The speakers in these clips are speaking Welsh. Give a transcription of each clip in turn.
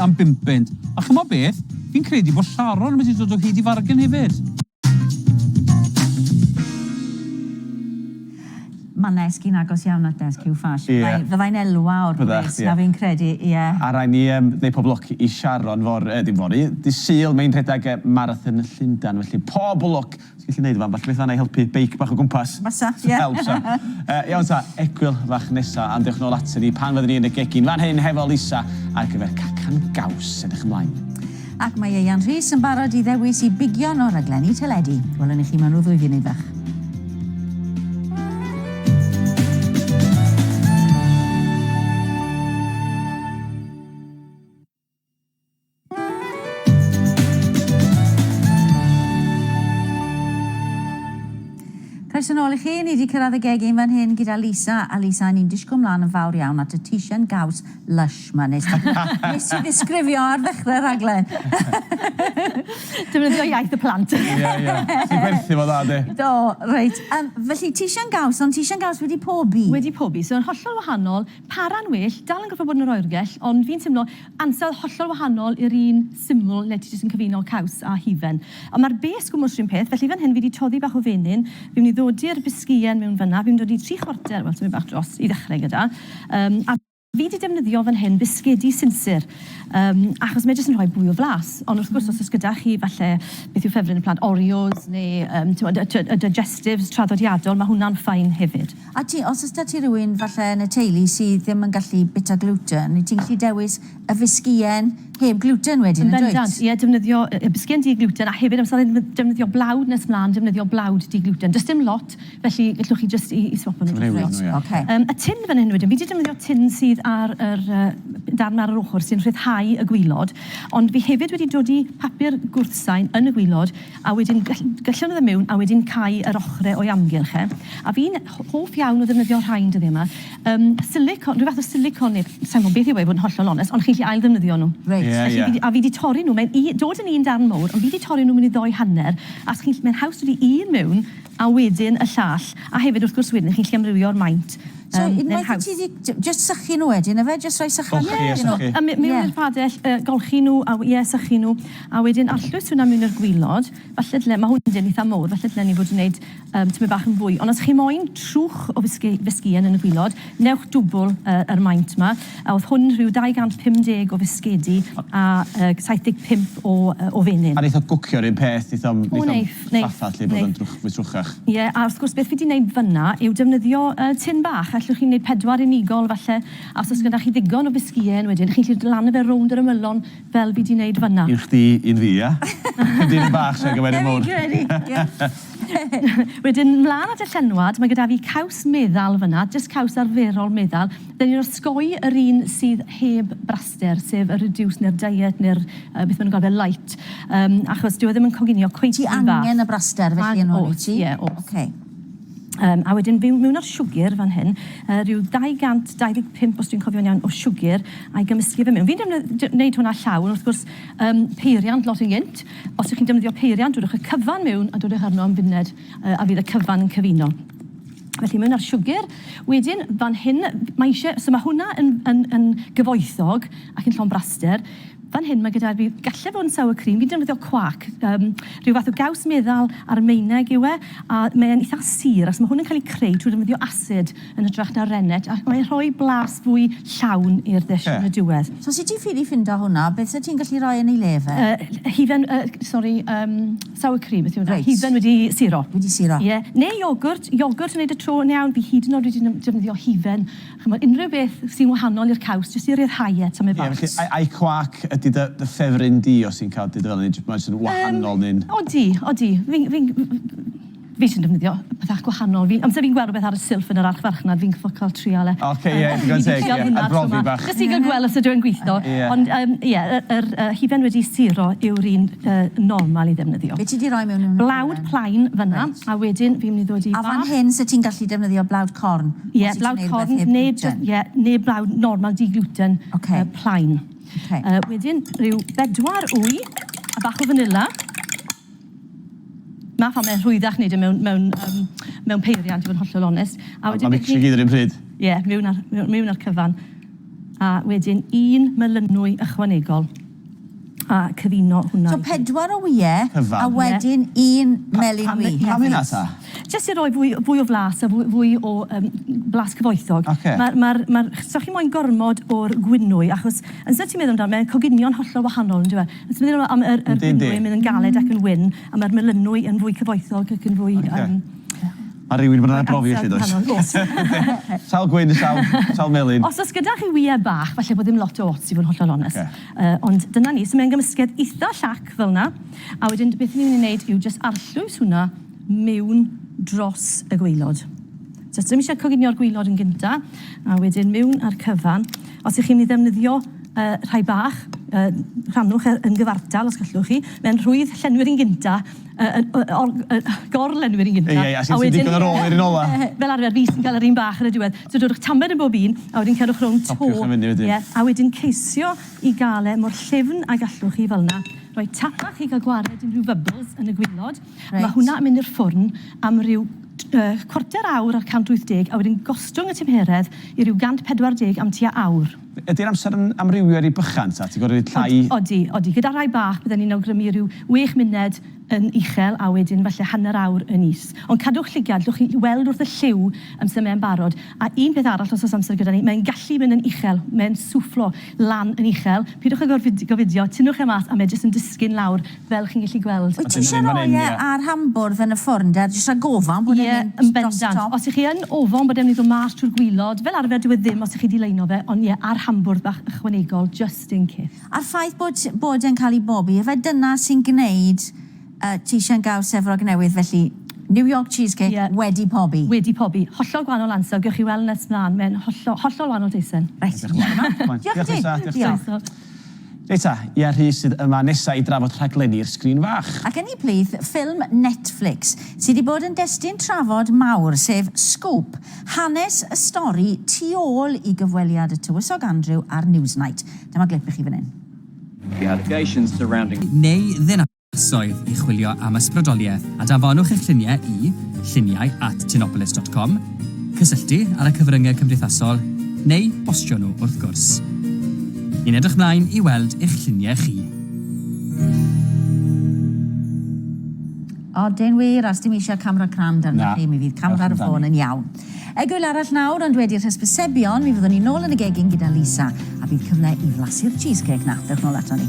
am bump punt. A chimod beth? Fi'n credu bod Sharon wedi dod o hyd i fargen hefyd. Mae nesg i'n agos iawn at desg Huw Ffash. Ie. Fyddai, fyddai'n elwa o'r Byddech, gwres ie. 'na fi'n credu, ie. A rhaid ni yym ddeud pob lwc i Sharon fory, yy ddim fory, dydd Sul, mae'n rhedeg yy Marathon Llundain, felly pob lwc! Ti'n gallu neud o fan, falle beth fanna i helpu beic bach o gwmpas. Fysa, ie. Help sa. Yy iawn ta, egwyl fach nesa, a dewch nôl aton ni pan fyddwn ni yn y gegin fan hyn hefo Lisa ar gyfer cacan gaws. Edrych ymlaen. Ac mae Ieuan Rhys yn barod i ddewis i bigion o raglenni teledu. Welwn ni chi mewn rhyw ddwy funud fach. Croeso nôl i chi, ni wedi cyrraedd y gegin fan hyn gyda Lisa, a Lisa, ni'n disgwyl mlaen yn fawr iawn at y teisen gaws lush 'ma nes nes ti ddisgrifio ar ddechrau'r rhaglen. Defnyddio iaith y plant. Ie, ie. Ti'n gwerthu fo dda, di. Do, reit. Um, felly, teisen gaws, ond teisen gaws wedi pobi? Wedi pobi, so yn hollol wahanol, para'n well, dal yn gorfod bod yn yr oergell, ond fi'n teimlo Ansawdd hollol wahanol i'r un syml le ti jyst yn cyfuno caws a hufen. Ond mae'r base gwmws run peth, felly fan hyn fi 'di toddi bach o fenyn, fi'n mynd i ddodi'r bisgïen mewn fan'na, fi'n mynd i dodi tri chwarter, wel tymed bach dros, i ddechrau gyda. Yym a fi 'di defnyddio fan hyn bisgedi sinsir, yym achos mae jyst yn rhoi fwy o flas. Ond wrth gwrs os oes gyda chi falle, beth yw ffefryn y plant, Oreos neu yym t'mod y y digestives traddodiadol, ma' hwnna'n fine hefyd. A ti, os oes 'da ti rywun falle yn y teulu sydd ddim yn gallu bwyta gluten, wyt ti'n gallu dewis y fisgïen heb gluten wedyn, Yn yn dwyt? bendant, ie, defnyddio y bisgïen di-gluten a hefyd amser defnyddio blawd nes mlaen, defnyddio blawd di-gluten. Does dim lot, felly gallwch chi jyst i i swapo nhw dros. Newid nhw, ie. Ocê. Yym, y tin fan hyn wedyn, fi 'di defnyddio tin sydd ar yr yy darn ar yr ochr sy'n rhyddhau y gwilod, ond fi hefyd wedi dodi papur gwrthsain yn y gwilod a wedyn gallwn nhw ddod mewn a wedyn cau yr ochre o'i amgylch e. A fi'n hoff iawn o ddefnyddio rhain dyddiau yma. Um, silicon, rhyw fath o silicon neu sa'n gwybod beth yw e i fod yn hollol onest, ond chi'n gallu ail ddefnyddio nhw. Reit. Yeah, Felly, yeah. fi, a fi wedi torri nhw, mae'n i, dod yn un darn mowr, ond fi wedi torri nhw mewn i ddoi hanner, a chi'n, mae'n haws dod i un mewn a wedyn y llall. A hefyd wrth gwrs wedyn chi'n gallu amrywio'r maint. So Um, unwaith i ti 'di jyst sychu nhw wedyn yfe? Jyst rhoi sychan Golchi a sychu. A mewn i'r padell, uh, golchi nhw a ie, sychu nhw. A wedyn arllwys hwnna mewn i'r gwilod. Falle dyle, mae hwn yn dim eitha mowr, falle dylen ni fod yn gwneud um, tymed bach yn fwy. Ond os chi moyn trwch o fisgi, fisgïen yn y gwilod, newch dwbl uh, yr maint yma. A oedd hwn rhyw 250 o fisgedi a uh, 75 o, uh, o fenyn. A neith o gwcio'r un peth, neith o'm, O, neith, neith, ffatha lle bod o'n drwch, fwy trwchach. Ie, a wrth gwrs beth fi 'di wneud fan'na yw defnyddio yy tin bach. Allwch chi wneud pedwar unigol falle, a os oes gyda chi ddigon o fisgïen wedyn, chi'n gallu lanno fe rownd yr ymylon fel fi 'di wneud fan'na. Un chdi, un fi, ia? Cym dyn yn bach, sa i'n gwybod un mowr. Fi'n credu, ie. Wedyn mlan at y llenwad, mae gyda fi caws meddal fan'na, jyst caws arferol meddal. Dyn ni'n osgoi yr un sydd heb braster, sef y reduced neu'r diet neu'r yy beth maen nhw'n galw fe, light. Yym, achos dyw e ddim yn coginio cweit Ti yr un fath. angen y braster felly yn hwn, wyt ti? Oes, ie, oes. Ocê. Yym, a wedyn fiw- mewn â'r siwgr fan hyn, yy rhyw 225 os dwi'n cofio'n iawn o siwgr, a'i gymysgu fe mewn. Fi'n defnydd- wneud hwnna llaw, ond wrth gwrs yym peiriant lot yn gynt. Os ych chi'n defnyddio peiriant, dodwch y cyfan mewn a dodwch arno am funed, yy a fydd y cyfan yn cyfuno. Felly mewn â'r siwgr. Wedyn fan hyn, mae eisiau, so mae hwnna yn, yn, yn gyfoethog ac yn llond braster. Fan hyn mae gyda fi, galle fod yn sour cream, fi'n defnyddio cwac, um, rhyw fath o gaws meddal Armaeneg yw e, a mae'n eitha sur, achos mae hwn yn cael ei creu trwy defnyddio asid yn hytrach na rennet, ac mae'n rhoi blas fwy llawn i'r ddish yn y diwedd. So sut ti'n ffili ffindo hwnna? Beth 'sa ti'n gallu rhoi yn ei le fe? Uh, hufen, uh, sorry, um, sour cream, beth yw hwnna? Reit. Hufen wedi suro. Wedi suro. Ie. Neu iogwrt, iogwrt yn neud y tro yn iawn, fi hyd yn oed wedi defnyddio hufen. Chimod, unrhyw beth sy'n wahanol i'r caws, jyst i ryddhau e tymed Ie, bach. felly, ai, ai cwac ydy dy, dy ffefryn di os ti'n cael dy fel neu jyst mae'n jyst yn wahanol neu'n... Odi, odi. Fi'n, fi'n, fi sy'n defnyddio pethau gwahanol. Fi, amser fi'n gweld rhywbeth ar y silff yn yr archfarchnad, fi'n gorfod cael trial e. Ocê, ie, digon teg, ie, arbrofi bach. Jyst i gael gweld os ydw e'n gweithio. Ie. Ond, yym, ie, yr, yr yy hufen wedi suro yw'r un yy normal i ddefnyddio. Be ti 'di roi mewn i hwnna? Blawd plaen fan'na, a wedyn fi'n mynd i ddod i A fan bach... hyn, 'set ti'n gallu defnyddio blawd corn? Ie, blawd corn neu jyst, ie, neu blawd normal di-gluten Ocê. yy plaen. Ocê. Yy wedyn rhyw bedwar wy a bach o fanila. 'Na pham mae'n rhwyddach neud e mewn mewn yym mewn peiriant i fod yn hollol onest. A wedyn A mixio i gyd yr un pryd? Ie, mewn â'r mewn mewn â'r cyfan. A wedyn un melynwy ychwanegol a cyfuno hwnna. So pedwar o wyau Cyfan. a wedyn un melyn wy hefyd. Pam hynna ta? Jyst i roi fwy, fwy o flas a fwy, fwy o um, blas cyfoethog. Ocê. Mae'r, mae'r, mae'r, so chi moyn gormod o'r gwynwy, achos yn sydd ti'n meddwl amdano, mae'n coginio'n hollol wahanol, yn dyw e? Yn sydd meddwl am yr, yr Yndi, yndi. gwynwy yn mynd yn galed ac yn wyn, a mae'r melynwy yn fwy cyfoethog ac yn fwy... Ocê. Um, Mae rhywun wedi bod yn arbrofi felly, does? Oes. Sawl gwyn, sawl, sawl melyn. Os oes gyda chi wyau bach, falle bod ddim lot o ots i fod yn hollol onest. Ocê. Ond dyna ni, so mae'n gymysgedd eitha llac fel 'na. A wedyn beth ni'n mynd i wneud yw jyst arllwys hwnna mewn dros y gwaelod. So ddim eisiau coginio'r gwaelod yn gynta, a wedyn mewn â'r cyfan. Os ych chi'n mynd i ddefnyddio uh, rhai bach, uh, rhannwch e yn gyfartal os gallwch chi. Mae'n rhwydd llenwi'r un gynta, uh, uh, or, uh, gor-lenwi'r un gynta. Ie, ie, a sy'n digon ar ôl i'r un ola. Fel arfer fi sy'n cael yr un bach ar y diwedd. So dodwch tamed yn bob un, a wedyn cerwch rownd to. Topiwch am fyny wedyn. Ie, a wedyn ceisio i gael e mor llyfn a gallwch chi fel yna. Rhoi tap bach i gael gwared unrhyw fybls yn y gwylod. Reit. Mae hwnna yn mynd i'r ffwrn am ryw cwarter awr ar 180 a wedyn gostwng y tymheredd i ryw 140 am tua awr. Ydy'r amser yn amrywio i'r bychan ta? Ti'n gorfod rhoi llai? Odi, odi. Gyda rhai bach bydden ni'n awgrymu ryw wech munud yn uchel a wedyn falle hanner awr yn is. Ond cadwch llygad, llwch chi weld wrth y lliw amser mae'n barod. A un peth arall os oes amser gyda ni, mae'n gallu mynd yn uchel, mae'n swfflo lan yn uchel. Pidwch â gofidio, tynnwch e mas a mae jyst yn disgyn lawr fel chi'n gallu gweld. Wyt ti eisiau rhoi e ar hambwrdd yn y ffwrn de, jyst rhag ofan bod e'n mynd dros y top? Os ych chi yn ofan bod e'n mynd i ddod mas trwy'r gwilod, fel arfer dyw e ddim os ych chi 'di leino fe, ond ie, ar hambwrdd bach ychwanegol, just in case. A'r ffaith bod bod e'n cael ei bobi, ife dyna sy'n gwneud uh, Teisen Gaws Efrog Newydd, felly New York Cheesecake Ie. wedi pobi? Wedi pobi. Hollol gwahanol ansawdd, gewch chi weld nes mlaen, mae'n hollol, hollol wahanol teisen. Reit, Diolch diolch i ti. Lisa, diolch Diolch. Croeso. Reit ta, Ia Rhys sydd yma nesa i drafod rhaglenni'r sgrin fach. Ac yn ei plith, ffilm Netflix sydd wedi bod yn destun trafod mawr, sef Scoop, hanes y stori tu ôl i gyfweliad y Tywysog Andrew ar Newsnight. Dyma glip i chi fan hyn. The allegations surrounding neu ddinasoedd i chwilio am ysbrydoliaeth a danfonwch eich lluniau i lluniau at tinopolis dot com, cysylltu ar y cyfryngau cymdeithasol neu bostio nhw wrth gwrs. Ni'n edrych mlaen i weld eich lluniau chi. Odyn wir, a sdim eisiau camera crand arnoch chi, mi fydd camera ar y ffôn yn iawn. Egwyl arall nawr, ond wedi'r hysbysebion, mi fyddwn ni nôl yn y gegin gyda Lisa, a bydd cyfle i flasu'r cheesecake na. Dewch nôl ato ni.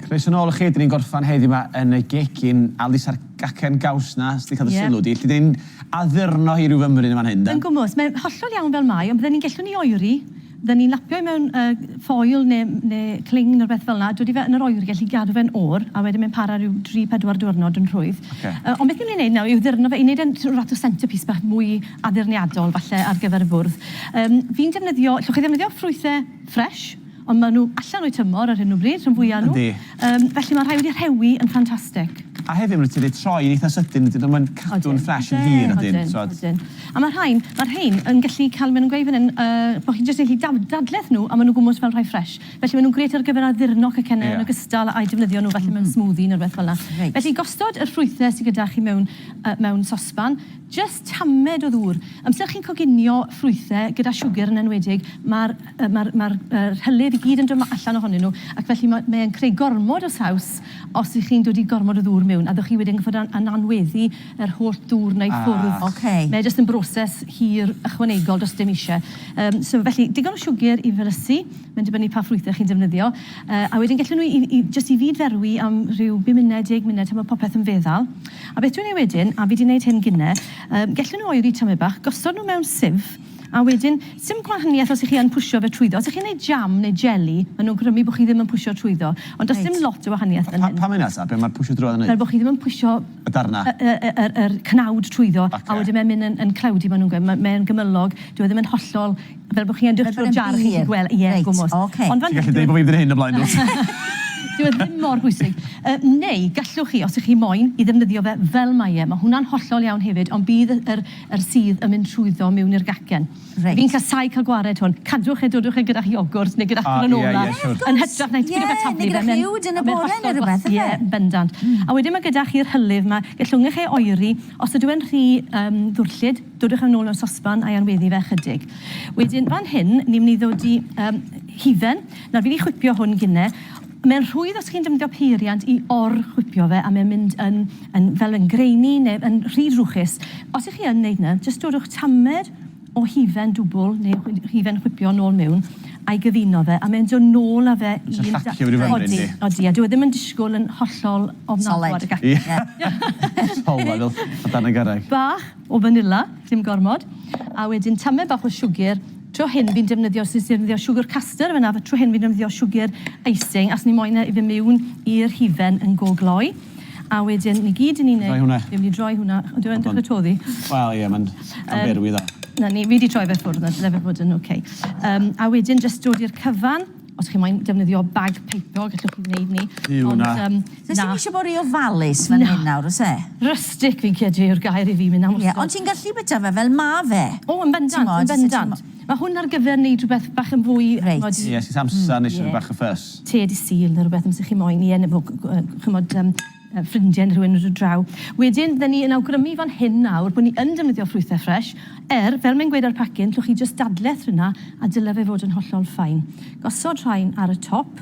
Croeso nôl i chi, dyn ni'n gorffan heddiw 'ma yn y gegin. A Lisa'r gacen gaws 'na sy 'di cael dy Ie. sylw di, 'lly dyn ni'n addurno hi ryw fymryn yn fan hyn de? Yn gwmws, mae'n hollol iawn fel mae, ond bydden ni'n gellwn ni oeri, bydden ni'n lapio i mewn uh, ffoil neu, neu cling neu rhywbeth fel 'na, dod i fe yn yr oergell i gadw fe'n oer, a wedyn mae'n para rhyw 3-4 diwrnod yn rhwydd. Ocê. Uh, ond beth ni'n mynd i wneud nawr yw ddurno fe, i wneud e'n rhyw fath o centerpiece bach mwy addurniadol falle ar gyfer y bwrdd. Yym, fi'n defnyddio, llwch chi ddefnyddio ffrwythau ffresh, ond maen nhw allan o'u tymor ar hyn o bryd, rhan fwyaf nhw. Yndi. Yym, felly mae rhai wedi rhewi yn ffantastig. A hefyd maen nhw'n tueddu troi yn eitha sydyn, ydyn nhw? Mae'n cadw'n ffresh yn hir ydyn? Odyn, odyn. A mae rhain, mae'r rhain yn gallu cael, maen nhw'n gweud fan hyn, uh, bod chi'n jyst yn gallu dadleth nhw a maen nhw'n gwmws fel rhai ffresh. Felly maen nhw'n grêt ar gyfer addurno cacennau yeah. yn ogystal â'i defnyddio nhw falle mewn smoothie neu rhywbeth fel yna. Reit. Felly gosod y ffrwythau sydd gyda chi mewn, uh, mewn sosban, Jyst tamed o ddŵr. Amser chi'n coginio ffrwythe, gyda siwgr yn enwedig, mae'r yy mae'r mae'r yy rhyllydd i gyd yn dod allan ohonyn nhw, ac felly ma' mae e'n creu gormod o saws os 'ych chi'n dod i gormod o ddŵr mewn, a ddewch chi wedyn gorfod an- anweddu yr holl ddŵr 'na i ffwrdd. Ah. Ocê. Mae e jyst yn broses hir ychwanegol, does dim isie. Yym so felly, digon o siwgr i felysu, mae'n dibynnu pa ffrwythe chi'n defnyddio, yy a wedyn gellwn nhw i i jyst i fyd-ferwi am rhyw bum munud, deg munud, tan ma' popeth yn feddal. A beth dwi'n ei wedyn, a fi 'di wneud hyn gynne, yym gellwn nhw oeri tymed bach, gosod nhw mewn sieve, a wedyn, sim gwahaniaeth os 'ych chi yn pwsio fe trwyddo. Os 'ych chi'n neud jam neu jeli, ma' nhw'n grymu bo' chi ddim yn pwsio trwyddo, ond does dim lot o wahaniaeth fan hyn. Pam hynna ta? Be' ma'r pwsio drwodd yn neud? Fel bo' chi ddim yn pwsio... Y darna? Y y yr yr cnawd trwyddo, Ocê. a wedyn mae'n mynd yn yn cloudy ma' nhw'n gweud, ma' mae e'n gymylog, dyw e ddim yn hollol, fel bo' chi yn edrych trwy'r jar a chi'n gallu gweld, ie, gwmws. Reit, ocê. Ond fan Ti'n hyn gallu deud bo' fi 'di neud hyn o blaen dwt? Dyw e Dyw e ddim mor bwysig. Yy, neu, gallwch chi, os ych chi moyn, i ddefnyddio fe fel mae e. Mae hwnna'n hollol iawn hefyd, ond bydd yr, yr sudd yn mynd trwyddo mewn i'r gacen. Reit. Fi'n casau cael gwared hwn. Cadwch e, dodwch e gyda'ch iogwrt neu gyda'ch Ah, ie, granola. ie, siwr. Yn hytrach na Ie, peidiwch â taflu neu fe. gyda'ch Mae'n- uwd yn y mae'n bore neu hollol rhywbeth, Ie, yfe? bendant. A wedyn mae gyda chi'r hylif 'ma. Gallwngwch e oeri. Os ydyw e'n rhy yym ddwrllyd, dodwch e nôl mewn sosban a'i anweddu fe ychydig. Wedyn, fan hyn, ni'n mynd i ddod i yym hufen. Nawr, fi 'di chwipio hwn gynne. Mae'n rhwydd os chi'n defnyddio peiriant i or-chwipio fe a mae'n mynd yn, yn fel yn grainy neu yn rhy drwchus. Os ych chi yn wneud 'na, jyst dodwch tamed o hufen dwbl neu hufen chwipio nôl mewn a'i gyfuno fe a mae'n dod nôl â fe Jyst i'r... llacio fe ryw fymryn, Odi, yndi? odi, a dyw e ddim yn disgwyl yn hollol ofnadw ar y gacen. Solid. Solid, fel o dan y garreg. Bach o fanila, dim gormod, a wedyn tamed bach o siwgr. Tro hyn fi'n defnyddio, os ti'n defnyddio siwgr castor fan'na, tro hyn fi'n defnyddio siwgr icing, a 'swn i moyn e i fynd miwn i'r hufen yn go gloi. A wedyn, ni gyd 'yn ni'n Droi hwnna. Fi'n mynd i droi hwnna. Ydyw e'n dechrau toddi? Wel, ie, mae'n um, berwi dda. Na ni, fi 'di troi fe ffwrdd nawr, dyle fe fod yn ok. Um, a wedyn jyst dod i'r cyfan, os chi moyn defnyddio bag peipio, gallwch chi wneud 'ny. Yw, na. Ond, So sim eisiau bod rhy ofalus fan hyn nawr, oes e? Rustic fi'n credu yw'r gair i fi mynd am Ie, ond ti'n gallu byta fe fel ma fe. O, yn bendant, yn bendant. Mae hwn ar gyfer wneud rhywbeth bach yn fwy... Reit. Ie, os oes amser neu eisiau rhyw bach o fuss. Te dydd Sul neu rhywbeth amser chi moyn, ie, neu chimod, ffrindiau neu rhywun yn dod draw. Wedyn, fydden ni yn awgrymu fan hyn nawr bod ni yn defnyddio ffrwythau ffresh, er, fel mae'n gweud ar y pacyn, llwch chi jyst dadleth rhywna a dyle fe fod yn hollol fine. Gosod rhain ar y top.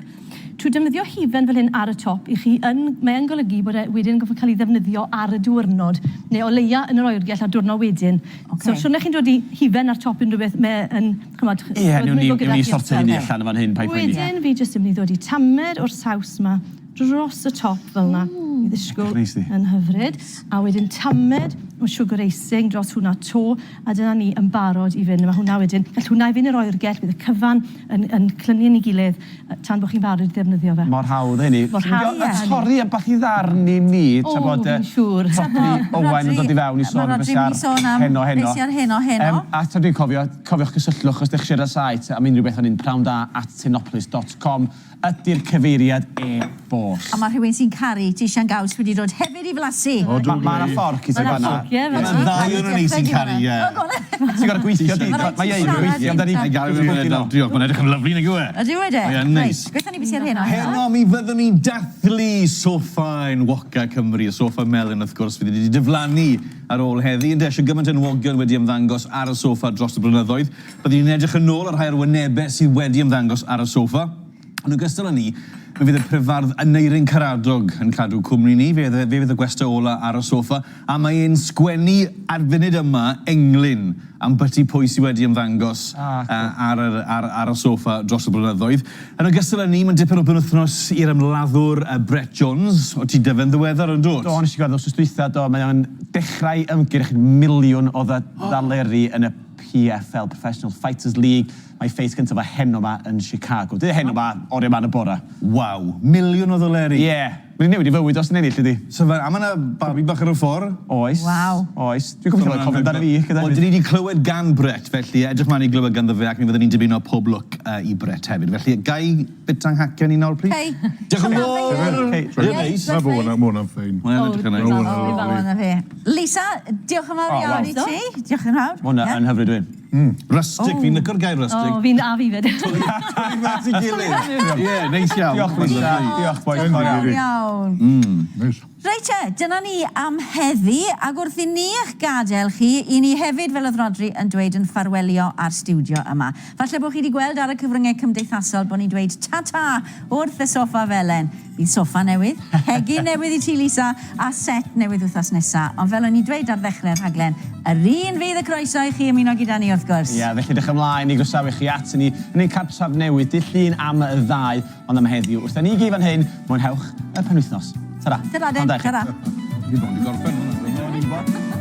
Trwy defnyddio hufen fel hyn ar y top, i chi yn, mae yn golygu bod e wedyn yn gorfod cael ei ddefnyddio ar y diwrnod, neu o leia yn yr oergell ar diwrnod wedyn. Ocê. So siwrne chi'n dod i hufen ar top unrhyw beth, mae yn, ch'mod... Ie, newn ni, newn ni sortio hynny allan yn fan hyn, paid poeni. Wedyn fi jyst yn mynd i ddod i tamed o'r saws 'ma dros y top fel 'na i ddisgwyl yn hyfryd. A wedyn tamed o sugar icing dros hwnna 'to, a dyna ni yn barod i fynd. A ma' hwnna wedyn, gall hwnna i fynd i'r oergell, bydd y cyfan yn, yn clynu yn ei gilydd tan bod chi'n barod i ddefnyddio fe. Mor hawdd hynny. Mor hawdd a hynny. Torri ambell i ddarn i ni, tra bod O, fi'n siŵr. Rhodri Owen yn dod i fewn i sôn am beth sy ar heno heno. Beth sy ar heno heno. A tra dwi'n cofio, cofiwch gysylltwch os dych chi eisiau rysáit am unrhyw beth fan hyn, prawnda@tinopolis.com ydy'r cyfeiriad e-bost. A mae rhywun sy'n caru tisian gaws wedi dod hefyd i flasu. O, Ma' ma' 'na fforc i ti Ma' 'na fan'na. fforc, ie, Mae 'na ddau ohonon ni sy'n caru, ie. Ti'n gorfod gweithio di. Mae Ieuan yn gweithio amdani. Mae'n gael ei wneud nawr, diolch. Mae'n edrych yn lyfli, nag yw e? Ydyw e de? Mae e'n neis. Reit, gwethon ni beth sy ar heno heno. Heno mi fyddwn ni'n dathlu soffa enwoca Cymru, y soffa melyn wrth gwrs, fydd wedi diflannu ar ôl heddi. Ynde, shwd gymaint o enwogion wedi ymddangos ar y soffa dros y blynyddoedd. Byddwn ni'n edrych yn ôl ar rhai o'r wynebau sydd wedi ymddangos ar y soffa. Yn ogystal â ni, mi fydd y Prifardd Aneurin Karadog yn cadw cwmni ni. Fe, fe fydd y gwestai ola ar y soffa, a mae e'n sgwennu ar funud yma englyn am byti pwy sydd wedi ymddangos ah, cool. ar, yr, ar, ar y soffa dros y blynyddoedd. Yn ogystal â ni, mae'n dipyn o benwythnos i'r ymladdwr Brett Jones. O ti dyfe'n ddiweddar yn dod? Do, nes i gweld wythnos dwytha, do. Mae o'n dechrau ymgyrch miliwn o ddaleri yn y PFL, Professional Fighters League. Mae ffeit gyntaf fo heno 'ma yn Chicago. Deu heno 'ma, oriau 'ma yn y bore. Waw. Miliwn o ddoleri. Ie. Mae'n newid i fywyd os yn ennill, ydi? So fe, a ma' 'na babi bach ar y ffordd. Oes. Waw. Oes. Dwi'n gobeithio bod cofio amdano fi gyda Wel, 'dyn ni 'di clywed gan Brett, felly edrych mlaen i glywed ganddo fe ac mi fyddwn ni'n dymuno pob lwc i Brett hefyd. Felly, ga i bita'n nghacen i nawr, plîs? Hei. Diolch yn fawr! Hei. Ie, neis. Ma' hwnna'n ffein. Mae'n edrych yn neis. O, na fe. Lisa, diolch yn fawr iawn i ti. Diolch yn fawr. Ma' hwnna yn hyfryd, dwi. Rustic, fi'n licio'r gair rustic. O, fi'n, a fi 'fyd. Torri at ei gilydd. Ie, neis iawn. Diolch, Lisa. Diolch, bois. Diolch yn fawr iawn. Neis. Reit te, dyna ni am heddi, ac wrth i ni eich gadael chi, i ni hefyd, fel oedd Rhodri yn dweud, yn ffarwelio â'r stiwdio yma. Falle bod chi wedi gweld ar y cyfryngau cymdeithasol bod ni'n dweud ta-ta wrth y soffa felen. Bydd soffa newydd, cegin newydd i ti Lisa, a set newydd wythnos nesa. Ond fel o'n i'n dweud ar ddechrau'r rhaglen, yr un fydd y croeso i chi ymuno gyda ni wrth gwrs. Ie, felly edrych ymlaen i groesawu chi at ni yn ein cartref newydd, dydd Llun am y ddau, ond am heddiw, wrth ni gyd fan hyn, mwynhewch y penwythnos. Tara. Tara den, tara. Ni bron 'di gorffen hwnna.